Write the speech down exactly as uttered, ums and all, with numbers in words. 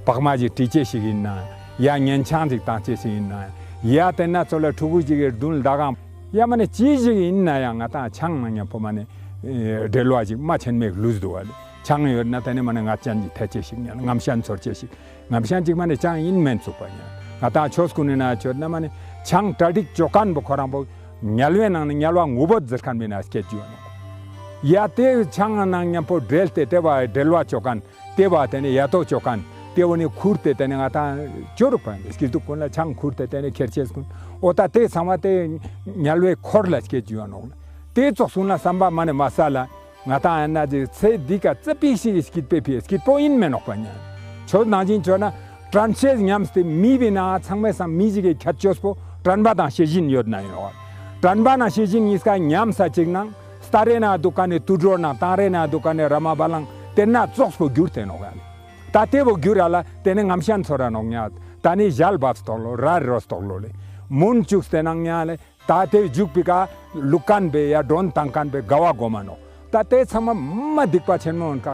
བག་མ་ཞིག་བྲི་ཅེས་ཤིག་ཡིན་ན་ཡ། ཉན་ཆང་ཞིག་བཏང་ཅེས་ཤིག་ཡིན་ན་ཡ། དེ་ན་ཚོ་ལ་ཕྲུ་གུ་ཞིག་གི་མདུན་ལ་ད་གང་ཡ་མ་ནེ་ཅི་ཞིག་ཡིན་ན་ཡང་ང་ཏང་ཆང་ནང་མཉམ་པོ་མ་ནེ་འབྲེལ་བ་ཞིག་མ་ཆེན་མེད་ལུས་འདུག་པ་ལེ། ཆང་ཡོད་ན་དེ་ནེ་མ་ནེ་ངད་ཅན་ཞིག་ཐེ་ཅེས་ཤིག་ཉན། རྔམ་ཤན་ཚོར་ཅེས་ཤིག། རྔམ་ཤན་ཅིག་མ་ནེ་ཆང་ཡིན་མེན་ཚུགས་པ་ཉན། ང་ཏང་ཆོས་ཀུན་ནི་ན་ཆོད་ན་མ་ནེ་ཆང་གྲ་སྒྲིག་ཅོ་མཁན་པོ་ཁོ་རང་པོ་དམྱལ་བའི་ནང་ནེ་དམྱལ་བ་ངུ་འབོད་ཟེར་མཁན་མི་ན་སྐད་ཅིག་ཡོད་ནོག། ཡ་དེ་ཆང་ནང་མཉམ་པོ་འབྲེལ་ཏེ་དེ་བ་འབྲེལ་བ་ཅོ་མཁན། དེ་བ་དེ་ནེ་ཡ་ཏོ་ཅོ་མཁན། དེ་བོ་ནི་ཁུར་ཏེ་དེ་ནེ་ང་ཏང་ཅོ་རུག་པ་ཡིན། སྐྱིད་སྡུག་ཀུན་ལ་ཆང་ཁུར་ཏེ་དེ་ནེ་ཁྱེར་ཅེས་ཀུན། འོ་ད་དེ་ཚང་མ་དེ་དམྱལ་བའི་འཁོར་ལ་སྐྱེ་ཅུག་ཡོད་ནོག། དེ་ཙོགས་སུ་ན་བསམ་པ་མ་ནེ་མ་ས་ལ་ང་ཏང་ཡང་ན་ཅིག་ཚེ་འདི་ཀ་ཙ་པིག་ཞིག་གི་སྐྱིད་པའི་ཕི་སྐྱིད་པོ་ཡིན་མེན་ནོག་པ་ཉན། ཆོས་ནང་བཞིན་ཅོ་ན་དྲན་ཤེས་ཉམས་ཏེ་མི་བི་ནང་ཚང་མའི་སང་མི་ཞིག་གི་ཁྱད་ཆོས་པོ་དྲན་པ་དང་ཤེས་བཞིན་ཡོད་ན་ཡིན་ནོག། དྲན་པ་ནང་ཤེས་བཞིན་གཉིས་ཀ་ཉམས་ས་ཅིག་ནང་སྟ་རེ་ན་འདུག་མཁན་ནི་དུད་འགྲོ་ནང་སྟ་རེ་ན་འདུག་མཁན་ནི་ར་མ་བ་ལང་དེ་ན་ཙོགས་པོ་གྱུར་ཏེ་ནོག་ཡ་ལེ། ད་དེ་བོ་གྱུར་ར་ལ་དེ་ནེ་རྔམ་ཤན་ཚོར་ར་ནོག་ཉན། ད་ནི་ཞལ་བབས་ཏོག་ལོ་ར་རོ་ཏོག་ལོ་ལེ། མུན་བཅུག་སྟེ་ནང་ཉན་ལེ། ད་དེ་བཞུགས་པའི་ཀ་ལུག་མཁན་པའི་ཡ་མགྲོན་བཏང་མཁན་པའི་དགའ་བ་སྒོམ་མ་ནོག། ད་དེ་ཚང་མ་མ་སྡིག་པ་ཆེན་མོ་ཡིན་ཀ།